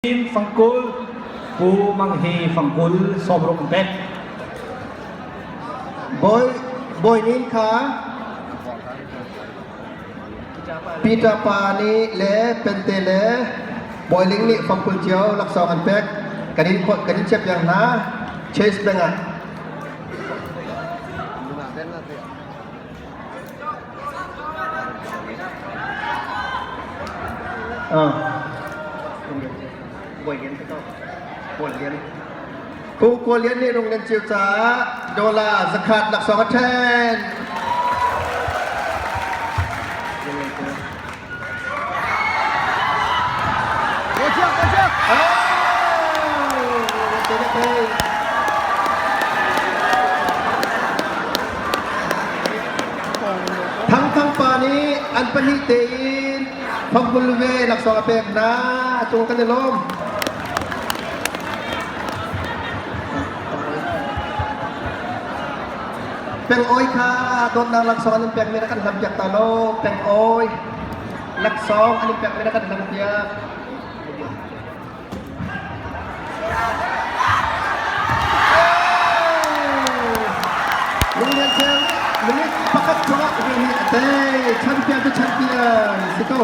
Fangkul Pu Mang Hi Fangkul sawmruk an pek. Bawi Bawi Nin kha Peter pa nih le Pente le Bawi Ling nih fangkul cio laksawng an pek. Kan in kan in chiah piak hna. Chase Bank ah. Pu Kawl Lian nih rung nan cio caah dollar zakhat laksawng a ṭhen. Thangthang pa nih an pahnih tein fangkul ve laksawng a pek hna. A cung kan i lawm. Peng oi kha dawtnak laksawng an in pekmi na kan hlampiak ta lo. Peng oi laksawng an in pekmi na kan hlampiak. Lunglen Ceu minute pakhat chungah ri hi a tei. Champion to champion si ko.